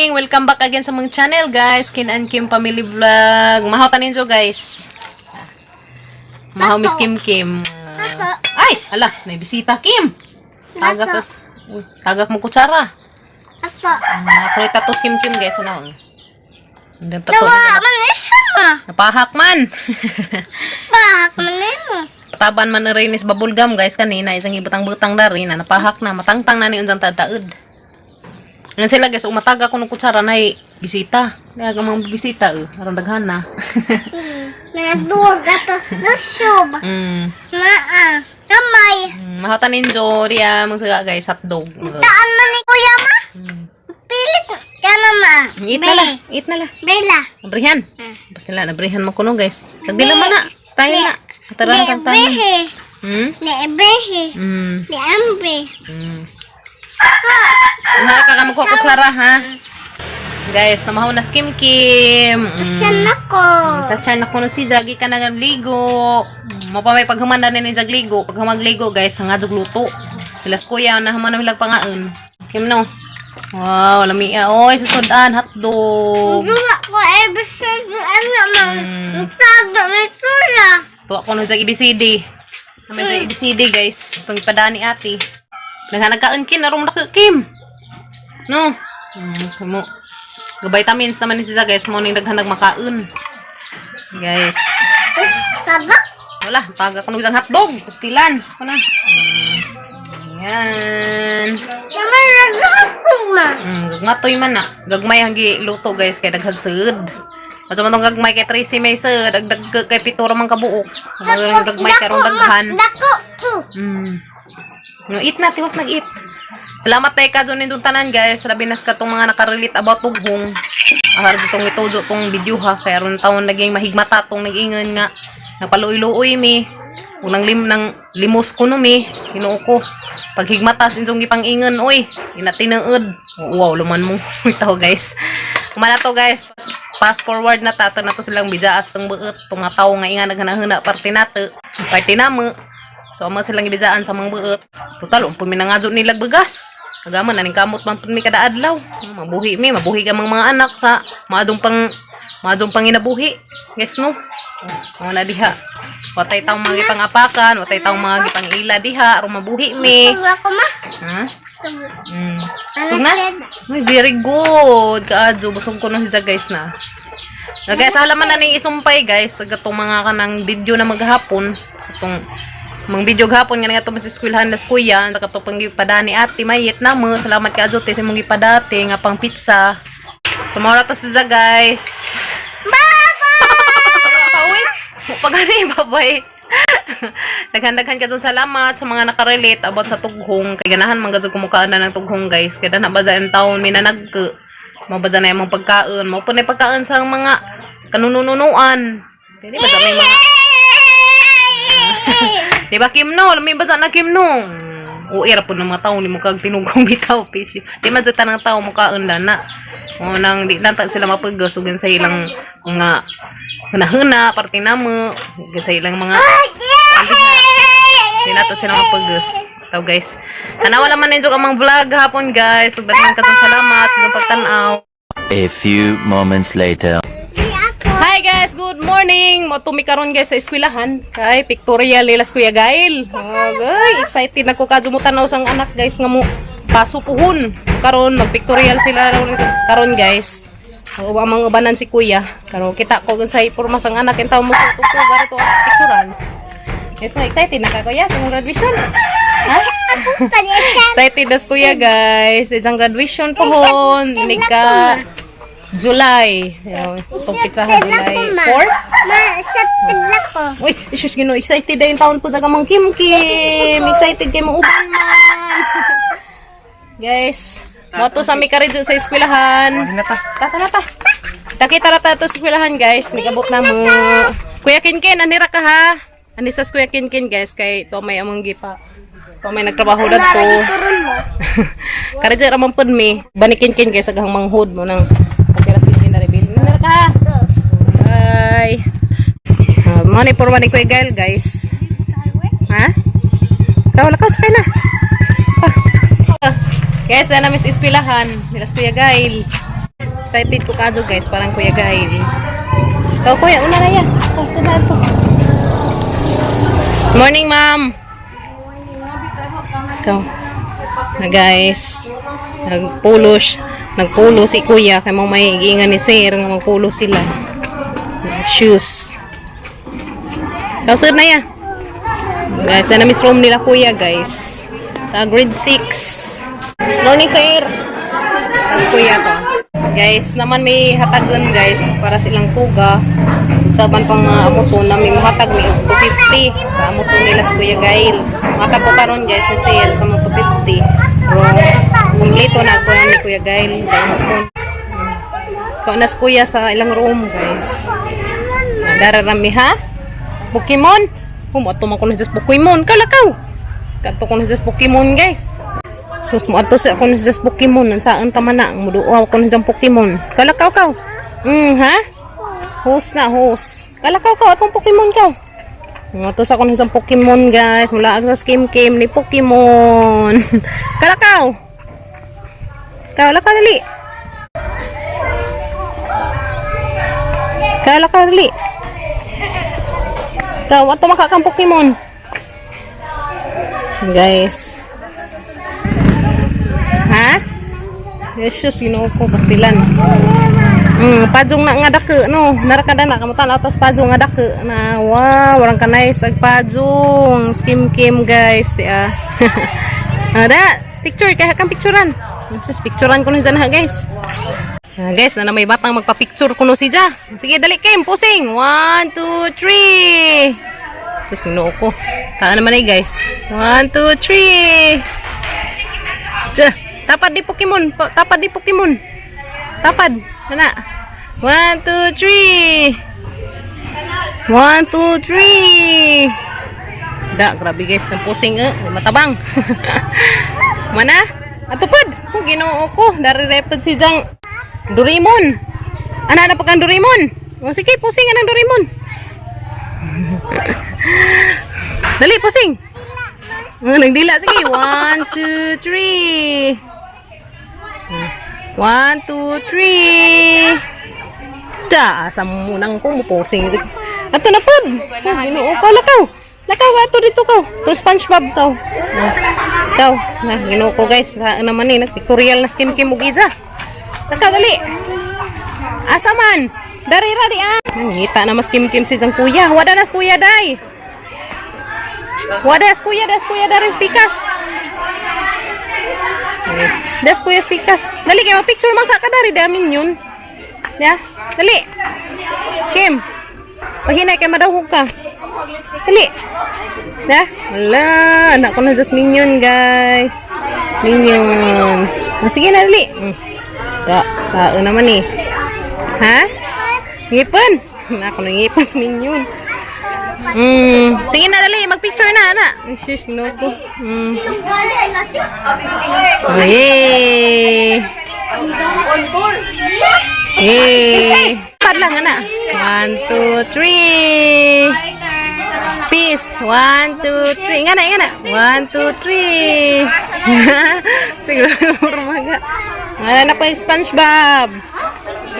Morning! Welcome back again sa mga channel, guys. Kin and Kim Family Vlog. Mahaw tanin jo, guys. Mahaw Miss Kim Kim. Ay! Ala, may bisita, Kim. Tagak, uy, tagak mo kutsara. Ato. Kulit tatos Kim Kim, guys. Ano? Ang tato. Nawa man isa ma. Napahak man. Bahak man nimo. Taban man na rin is bubble gum, guys, kanina isang ibutang-butang dari na napahak na matangtang na ni unjang taod. Ano sila, guys, umataga ko ng kutsara na bisita. Kaya mga bisita eh, aron daghan na. Naduwag ato. Lusub. Naa. Kamay. Mahatan ninjo riya mga guys, hotdog. Taan man ni kuya ma. Pilit ka na ma. Eat na la, eat na la. Bela. Nabrihan. Basta nila, nabrihan mo kuno, guys. Nagdila man na, style na. Atarahan Ni kang tanan. behe. Hmm? Ni behe. Ni ambe. Mahal ka ka magkuha kutsara ha. Guys, namahaw na si Kim Kim. Saan ako? Tatsa na kuno si Jagi ka nagligo. Mapamay paghumanda ni Jag ligo. Pag humagligo, guys, hangad og luto. Sila sa kuya na human na milag pangaon. Kim no. Wow, lami ah. Oy, sa sudan hotdog. Duwa ko ABCD ano man. Tago ni tula. Tuwa ko no Jag ABCD. Naman Jag ABCD, guys. Itong ipadani ate. Naghanag kin narong na Kim. No. Kamo. Vitamins naman ni si Zag, guys, mo ning daghan makaon. Guys. Tagak. Wala, taga ko isang hotdog. Pastilan. Ako na. Ayan. Naman nagkakong ma. Gagmatoy man na. Gagmay ang luto, guys, kay daghag sud. Asa man tong gagmay kay Tracy may sud, agdag kay pitura man kabuok. Mga gagmay karong daghan. Dako ko. No, eat na, tiwas nag-eat. Salamat tayo ka dyan nindong tanan, guys. Labi nas ka tong mga nakarelate about tughong. Ahar sa tong itujo tong video ha. Kaya ron taon naging mahigmata tong nag-ingon nga. Nagpaluoy-luoy mi. Unang lim ng limos ko no mi. Ginoo ko. Paghigmata sa inyong gipang-ingon, oy. Inatinaod. Wow, luman mo. Ito, guys. Kumana to, guys. Fast forward na tato na to silang bijaas tong buot. Tong nga tawo nga inga naghanahuna parte nato. Parte namo. So amo silang gibisaan sa mga buot. Total, umpon mi nangadyo nila bagas. Agaman aning kamot man pud mi kada adlaw. Mabuhi mi, mabuhi ka mga anak sa maadong pang inabuhi. Guys no. Mo na diha. Watay taong mga gipangapakan, watay taong mga gipangila diha aron mabuhi mi. Suba ko ma. Ha? Suba. Busog na? Uy, very good. Kaadyo, busog ko na siya, guys, na. Na guys, halaman na ning isumpay, guys, sa gatong mga kanang video na maghapon. Itong mga video gahapon nga nga sa eskwelahan las kuya, sa katong panggipadani ate mayit na mo. Salamat ka adyo te sa imong gipadate nga pang pizza. So mao ra to siya, guys. Bye-bye. Pagani, bye-bye. Daghan-daghan ka dyan salamat sa mga nakarelate about sa tughong. Kay ganahan man gud kumukaan na ng tughong, guys. Kay dana ba dyan taon may nanag mo ba dyan na yung mga pagkaon. Mo po na yung pagkaon sa mga kanununuan. Di ba dyan may mga Di ba Kim no? Lami ba dyan na Kim no? Uwi ra po ng mga tao ni mo kag tinugong bitaw pisyo. Di man dyan tanang tao mukaon na na. O nang di na ta sila mapagos ug sa ilang mga hunahuna parte namo ug sa ilang mga di nato sila mapagos. Taw, guys. Tanawa naman ninyo ang mga vlog hapon, guys. Ug daghan katong salamat sa inyong pagtan-aw. A few moments later. Hi guys, good morning. Motumi karon, guys, sa eskwelahan kay pictorial nila sa Kuya Gail. Oh, ay, excited na ko kadyo mo tanaw sang anak, guys, nga mo paso puhon. Karon magpictorial sila karon, guys. Oo, ang mga ubanan si Kuya. Karon kita ko sa porma sang anak intaw mo sa tuko garo to picturean. Yes, no, excited na ka, Kuya, sa imong graduation. Ha? Excited das Kuya, guys. Isang graduation pohon. Nika July. So, pizza July 4? Ma, sa tidlak ko. Uy, isus Ginoo, excited na yung taon po daga mang Kim Kim. Excited kay mo uban man. Guys, mo to sa mi kari dun sa eskwelahan. Tata na ta. Takita ra ta to sa eskwelahan, guys. Nikabot na mo. Kuya Kinkin, anira ka ha. Ani sa Kuya Kinkin, guys, kay to may among gipa. To may nagtrabaho dadto. Turun mo. Kari dyan ramang pud mi. Banikin kin guys, aghang manghod mo nang okay ra sige na reveal. Anira ka ha. Bye. Money for money Kuya Gail, guys. Ha? Ikaw, lakaw, sakay na. Ah. Guys, na namin sa eskwelahan. Nila si Kuya Gail. Excited ko kadyo, guys, parang Kuya Gail. Ikaw, kuya, una na yan. Ikaw, sundan ko. Morning, ma'am. Ikaw. Na guys, nagpulos. Nagpulo si kuya. Kaya mo may giingan ni sir nga magpulo sila. Shoes. Ikaw, sir na yan. Guys, na miss room nila kuya, guys. Sa grade 6. Morning, sir. Tapos kuya to. Guys, naman may hatagon, guys, para silang tuga. Sa ban pang mga amo to na may mahatag may 250 sa amo to nila si Kuya Gail. Matag ko karon, guys, ni sale sa mga 250. Pero kumpleto na ako ni Kuya Gail sa amo to. Ikaw na si Kuya sa ilang room, guys. Dararami ha? Pokemon? Humato man ko na sa Pokemon. Kalakaw! Kato ko na sa Pokemon, guys. Sus mo ato sa ako na sa Pokemon. Ang saan tama na? Muduaw ko na sa Pokemon. Kalakaw kaw. Ha? Host na, host. Kalakaw kaw. Atong Pokemon kaw. Ato sa ako na sa Pokemon, guys. Mula sa skim kim ni Pokemon. Kalakaw. Kaw, lakaw dali. Kalakaw dali. Kaw, ato makakang Pokemon. Guys. Ha? Jesus, Ginoo ko pastilan. Pajong na nga dako no. Narakada na kamutan atas pajong nga dako na wow, warang kanay ag pajong. Skim kim, guys, di ah. Ada, picture kay kang picturean. Jesus, picturean ko ni ha, guys. Ah, guys, na may batang magpa-picture kuno si Ja. Sige, dali Kim, pusing. One, two, three. Diyos, Ginoo ko. Saan naman eh, guys? One, two, three. Tiyan. Tapad di Pokemon. Tapad di Pokemon. Tapad. Ana. One, two, three. One, two, three. Da, grabe guys. Ang pusing eh. Matabang. Mana? Atupad. Oh, Ginoo ko. Dari repod si Jang. Doraemon. Ana na pagkang Doraemon. O, sige, pusing anang Doraemon. Dali, pusing. Oh, nagdila. Sige. One, two, three. One, two, three. Da, asa munang ko mupusing. Sige. Ato na pod. Oh, Ginoo ko. Lakaw. Lakaw, ato dito ko. To SpongeBob kaw. Oh, Kaw. Na, Ginoo ko, guys. Sa naman eh, nagpictorial na skim kim ug iza. Lakaw, dali. Asa man? Dari ra di ah. Nangita na mas kim kim si isang kuya. Wada na kuya day. Wada kuya, das kuya dari pikas. Yes. Das kuya pikas. Dali kay picture man ka kadari damin yun. Ya, dali. Kim. Paghinay kay madawhog ka. Dali. Ya, wala. Anak ko na sa minion, guys. Minions. Ah, sige na, dali. Ya, sao naman eh. Ha? Ngipon. Ako na ngipon sa minion. Sige na, dali. Mag-picture na, anak. Shush, no ko. Oh, yay! Yay! Pad lang, anak. One, two, three. Peace. One, two, three. Nga na, nga na. One, two, three. Siguro, rumaga. Nga na pa yung SpongeBob.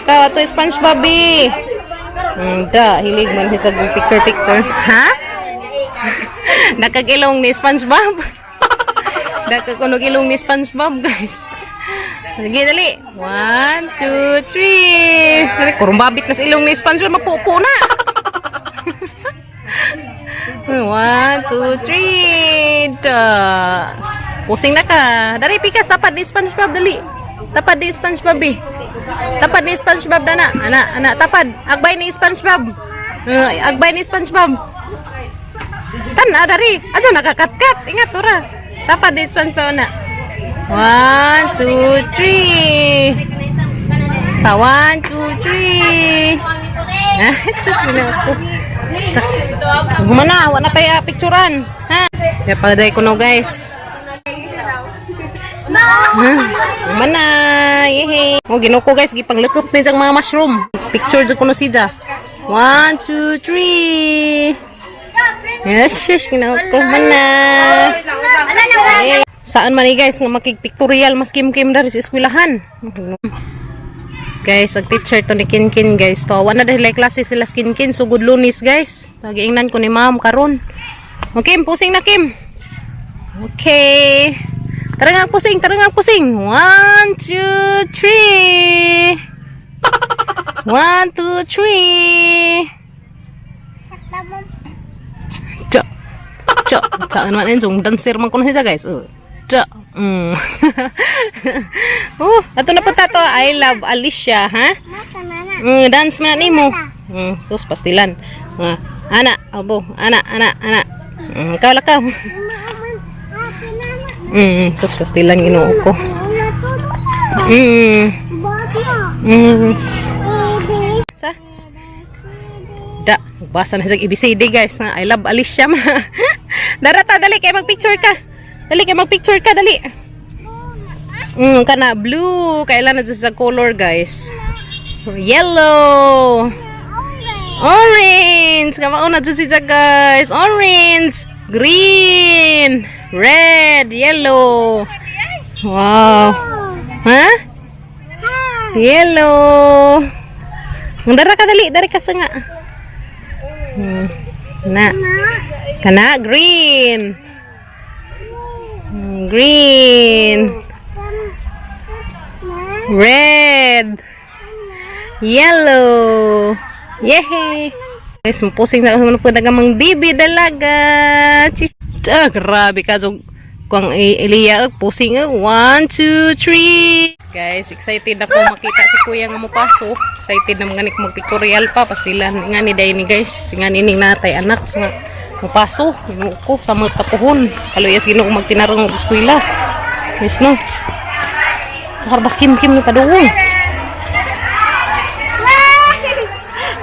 Ikaw, ato yung SpongeBob, eh. Da, hilig man siya sa picture picture. Ha? Nakagilong ni SpongeBob. Nakakunog ilong ni SpongeBob, guys. Sige, dali. One, two, three. Dali, kurumbabit na sa ilong ni SpongeBob. Mapupo na. One, two, three. Da. Pusing na ka. Dari, pikas. Tapad ni SpongeBob. Dali. Tapad ni SpongeBob, eh. Tapad ni SpongeBob, dana. Ana, ana, tapad. Agbay ni SpongeBob. Agbay ni SpongeBob. Tan, ah, dari. Asa nakakatkat? Ingat, tura. Tapad ni SpongeBob na. One, two, three. Pa, one, two, three. Ah, Diyos, ginawa ko. Gumana, wala tayo picturean. Ha? Kaya paday ko no, guys. Gumana, yehe. Oh, ginoo ko, guys, gipanglakop ni diyang mga mushroom. Picture dyan ko no siya. One, two, three. Yes, shush, ginoo ko. Gumana. Eh, saan man eh, guys, nga makigpictorial mas kim-kim dari sa eskwelahan. Guys, ang teacher to ni Kinkin, guys. To, wala na dahil klase sila sa Kinkin. Sugod Lunes, guys. Tagiingnan ko ni ma'am karon. Okay, pusing na, Kim. Okay. Tara nga, pusing. Tara nga, pusing. One, two, three. One, two, three. Cha. Cha. Cha. Ano man yun? Dancer man ko na siya, guys. Oh. Cha. Oh, ato na po tato. I love Alicia, ha? Mata na. Dance man nimo. Sus pastilan. Ah, ana, abo, ana, ana, ana. Ikaw lakaw. Sus pastilan, Ginoo ko. Sa? Da, basa na sa ABCD, guys, na I love Alicia man. Dara ta, dali kay magpicture ka. Dali kay magpicture ka, dali. Kana blue, kailan na sa color, guys. Yellow. Orange. Kamao na dyan siya, guys. Orange. Green. Red. Yellow. Wow. Ha? Yellow. Dara ka, dali. Dari ka sa nga. Na. Kana green. Green. Red. Yellow. Yay! Guys, mapusing na ako po nagamang bibi dalaga. Ah, grabe ka. So, kung Eliya, pusing. One, two, three. Guys, excited ako makita si kuya nga mopaso. Excited na mga ni magpictorial pa. Pastilan nga ni Dayni, guys. Nga ni ning natay anak nga mopaso. Ginoo ko sa mga tapuhon. Kaluyas Ginoo magtinarong og eskwela. Yes, no. Karbas kim kim ni paduong.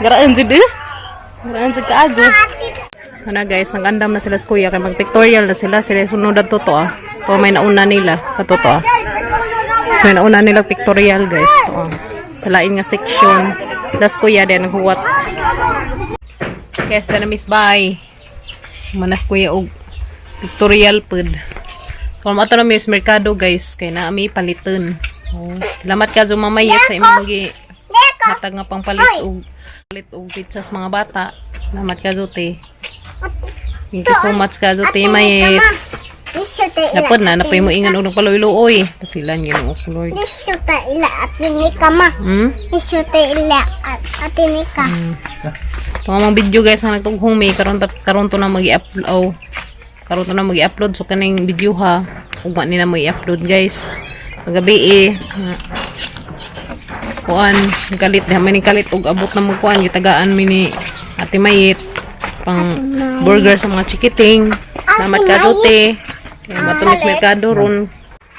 Garaan jud eh. Garaan jud kaadyo. Ana guys, nag-andam na sila sa kuya kay mag-pictorial na sila. Sila sunod ato to ah. To may nauna nila. Kato to ah. May nauna nila pictorial, guys. To ah. Sa lain nga section. Sila sa kuya din naghuwat. Guys, na miss bye. Manas kuya og pictorial pud. Kung ato na miss merkado, guys, kay na ami paliton. Oh. Salamat ka mamayit sa imong gi hatag nga pangpalit og palit og pizza sa mga bata. Salamat ka te. Thank you so much ka te mayit. Napod na napoy mo ingan og nagpaluy-luoy. Pasilan, Ginoo ko, Lord. Lisuta ila at nika ma. Lisuta ila at nika. Ito nga mga video, guys, nga nagtughong may karon karon to na magi-upload, oh. Karon to na magi-upload so kaning video ha. Ugma ni na magi-upload, guys. Pagabi eh. Kuan, kalit di man ni kalit og abot na magkuan gitagaan mi ni Ate Mayit pang burger sa mga chikiting. Salamat ka te. Matumis merkado ron.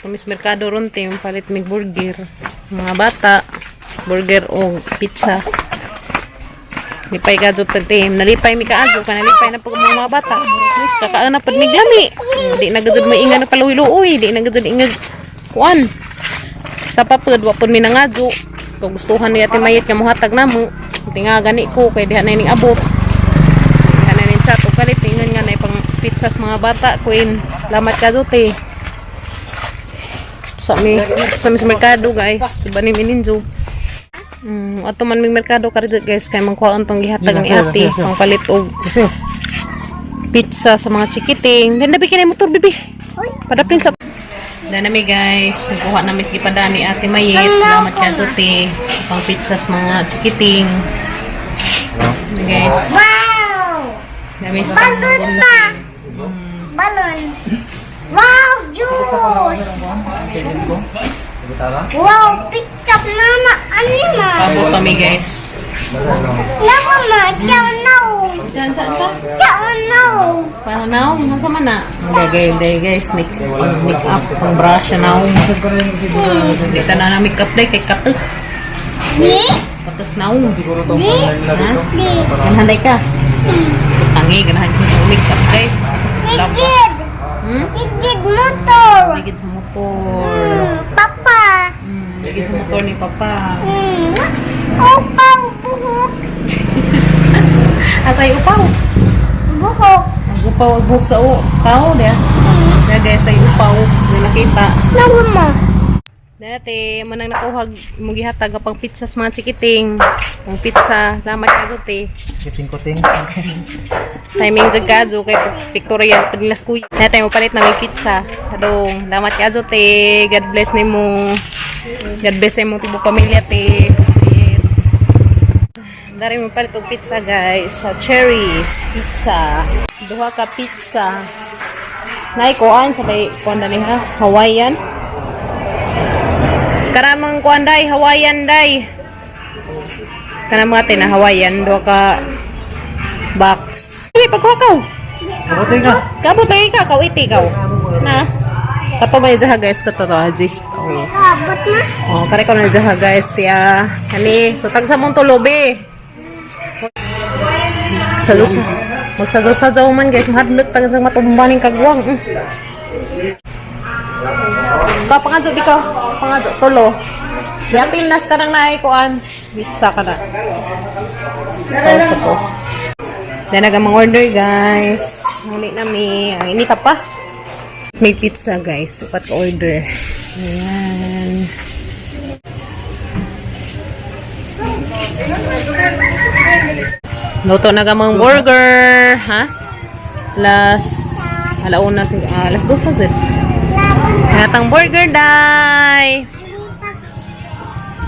Tumis merkado ron te, palit mig burger. Mga bata, burger o pizza. Lipay ka jud te. Nalipay mi kaadyo ka nalipay na pag mga bata. Mas kakaan na pud miglami. Di na gud maingan na paluy-luoy, di na gud ingag kuan. Sa papud wa pud mi nangadyo. Kung gustuhan ni Ate Mayit nga mohatag namo, tinga gani ko kay diha na ning abot. Diha na ning chat og kalit ingon nga na pang pizza sa mga bata, queen. Salamat ka te. Sa mi sa merkado, guys. Sa ni mininjo. Ato man mig merkado karon, guys, kay mangkuhaan tong gihatag ni ate pang palit og pizza sa mga chikiting. Then nabi kinay motor, bibi. Padaplin sa Dana mi, guys, nagkuha na mis gipada ni Ate Mayit. Salamat ka te. Pang pizza sa mga chikiting. Guys, Wow! namis Balon pa! Balon. Wow, juice! Wow, pick up na ano ma? Pabo kami, guys. Naku ma, ciao no. Saan, saan, saan? Ciao no. Parang now, nasa man na? Hindi, guys, guys, make, pang make up, pang brush na. Hindi ta na na make up day, kay kape. Di? Patas na. Di? Ha? Di. Ganahan day ka. Tangi, ganahan ko sa make up, guys. Ligid! Hmm? Ligid motor! Ligid sa motor. Papa! Ligid sa motor ni Papa. Upaw, buhok! Asay upaw. Buhok! Ang upaw, ang buhok sa tao, diya. Diya, guys, ay upaw. May nakita. Naku ma. Dati, manang nakuha mong gihatag nga pang pizza sa mga chikiting. Ang pizza, salamat ka te. Kuting-kuting. Timing jud kadyo kay pictorial pag nilas kuya. Dati mo palit na may pizza. Kadong, salamat ka te. God bless nimo. God bless imong tibok pamilya te. Dari mo palit og pizza, guys, sa Cherries Pizza. Duha ka pizza. Nay kuan sa bay kuan dali ha, Hawaiian. Karamang kuan day, Hawaiian day. Kanang mga tina Hawaiian, duha ka box. Dili pagkuha ka. Kabuti ka. Kabot lagi ka, kaw iti kaw. Na. Kato ba yung guys, kato to, gist. Oh. Kabot na. Oh, kare ko na dyan guys, tiya. Kani, so tag sa mong tulobi. Sajaw sa magsajaw-sajaw man guys, mahadlok tag sa matumba ning kagwang. Ka pangadyo di ka, pangadyo tulo. Yapil nas ka nang naay kuan. Pizza ka na. Oh, to. Diyan na mga order guys. Muli na mi. Ang inita pa. May pizza guys. Sukat order. Ayan. Luto na gamang burger. Ha? Las alauna, alas dos na zed. Gatang burger dai.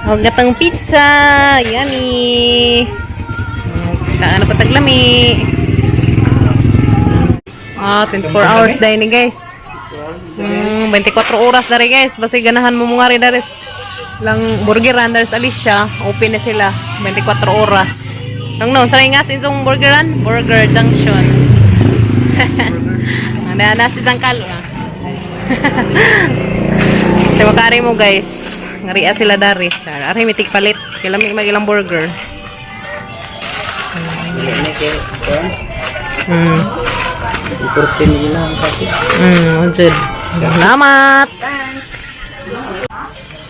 O gatang pizza. Yummy. Taan na pataglami. Ah, 24 hours dining guys. 24 oras dari guys. Basta ganahan mo mga rin daris. Lang burgeran daris Alicia. Open na sila. 24 oras. Lang no, sa nga sa burgeran? Burger Junction. Ano na si Jangkal. Ah. Sa makari mo guys. Ngaria sila dari. Char, ari mitik palit. Kailan may ilang burger. Ikurtin nila ang kaki. Jud. Salamat.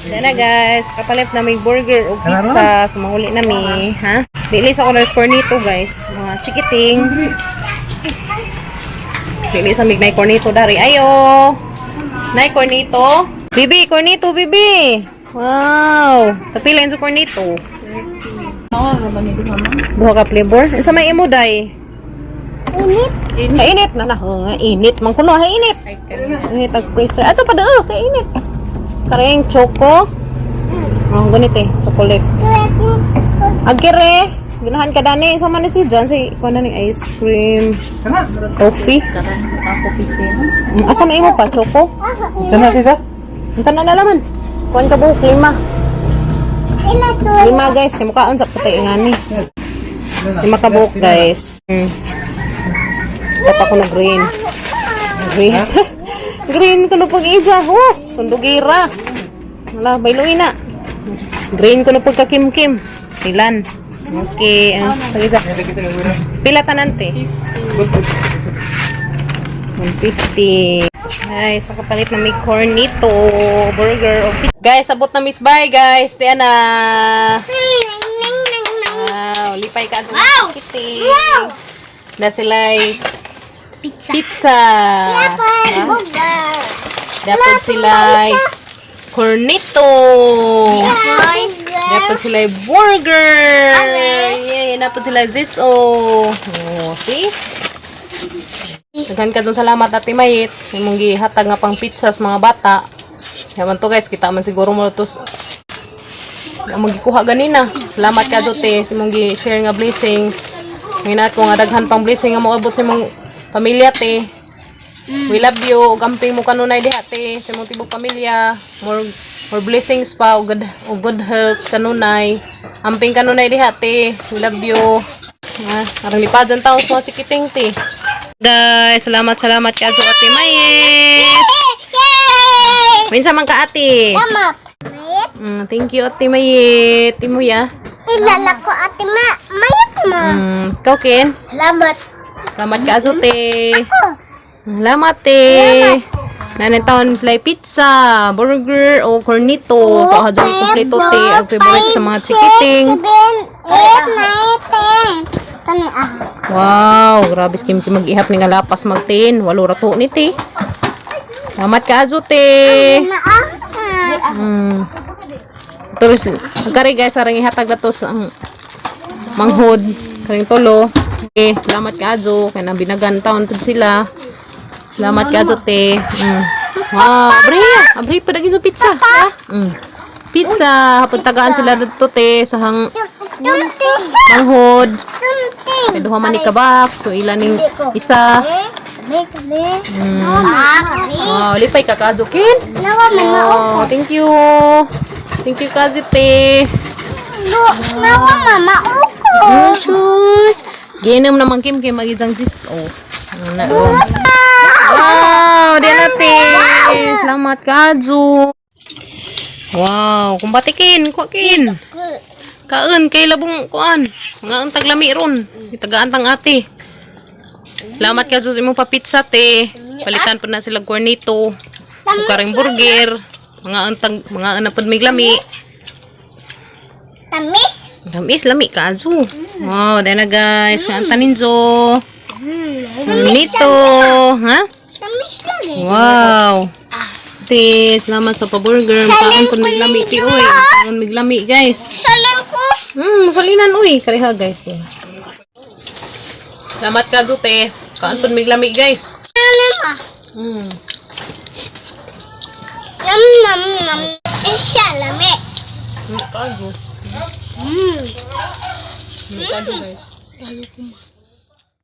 Yan na guys, kapalit na may burger o pizza. Sumahuli na mi, ha? Dili sa corner score nito guys. Mga chikiting. Dili sa mignay cornito dari. Ayo. Nay cornito. Bibi, cornito, bibi. Wow. Kapila sa cornito. Duha ka flavor. Sa may imo day. Init. Kainit na na. Oo nga, init. Man kuno, hay init. Init ang freezer. Ato pa dao, kay init. Kareng choco. Oh, ganit eh, chocolate. Agkere, ganahan ka dani sa man ni si John si kuno ni ice cream, Sana. coffee. Asa may imo pa choco? Sana sisa? Unsa na nalaman? Kuan ka buok lima. Ila to. Lima guys, kay mukaon sa puti ngani. Lima ka buok guys. Papa ko na green. Green. Green ko na pag-ija. Oh, sundugira. Wala, bayluin na. Green ko na pagkakimkim. Ilan? Okay, ang pag-ija. Pila tanan te? 150. Guys, sa kapalit na may cornito, burger, o pizza. Guys, abot na miss bye guys. Diyan na. Nang nang nang. Wow, lipay ka. Wow! Kitty. Wow! Na sila'y Pizza. pizza. Dapat burger. Dapat sila'y cornito. Burger. Dapat sila'y burger. Ame. Yeah, dapat sila ziso. Oh, see? Daghan ka dun salamat Ate Mayit sa imong gihatag nga pang pizza sa mga bata. Yaman to guys, kita man siguro mo to ang magikuha ganina. Salamat ka do te sa imong gi-share nga blessings. Ngayon ko nga daghan pang blessing nga moabot sa imong pamilya te. We love you. Ug amping mo kanunay diha te sa imong tibok pamilya. More more blessings pa ug good health kanunay. Amping kanunay diha te. We love you. Ah, arang lipadan taon sa mga chikiting te. Guys, salamat salamat kay Ajo Ate Mayet. Yay! Minsan man ka ate. Tama. Mayit. Thank you Ate Mayet. Imo ya. Ilala ko ate ma. Mayit mo. Ikaw Ken. Salamat. Salamat ka Ajo te. Ako. Salamat te. Nanay taon fly pizza, burger o cornito. So hadyo kompleto te ang favorite sa mga chikiting. 7, 8, 9, 10. Kani ah. Wow, grabe skim kim mag-ihap ni nga lapas magtin. Walo ra to ni te. Salamat ka Ajo te. Na ah. Turis, ang kari guys, arang ihatag na to sa ang manghod. Karing tulo. Okay, salamat kaayo. Kaya nabinagan taon pud sila. Salamat kaayo, te. Wow, abre. Abre pa dagi sa pizza. Ha? Pizza, hapon tagaan sila dito, te, sa hang Tumting siya. manghod. Tumting. May duha man ni kabak, so ilan ning isa. Kami, kami. Ah, kami. Wow, lipay ka kaayo, Ken. Nawa man mao. Oh, thank you. Thank you, kaayo, te. Nawa mama uko. Oh, shoot. Giinom naman Kim kay magizang gist. Oh. Ano na ron. Wow, di na te. Salamat kaayo. Wow, kumbatikin, kuakin. Kaon kay labong kuan. Mga ang taglami ron. Itagaan tang ate. Salamat kaayo sa imong pa-pizza te. Palitan po na sila cornito. Ug karing burger. Mga antag mga anapod may lami. Tamis. Tamis lami kaayo. Wow, dahil na guys. Kaanta ninjo. Nito. Ha? Tamis lagi. Wow. Te, salamat sa pa-burger. Makaon po miglami ti oy. Makaon miglami guys. Salang ko. Salinan uy. Kareha guys. Eh. Salamat ka te. Kaon po miglami guys. Ano ma? Nam nam nam. Isya lami. Kaayo. Kaayo guys.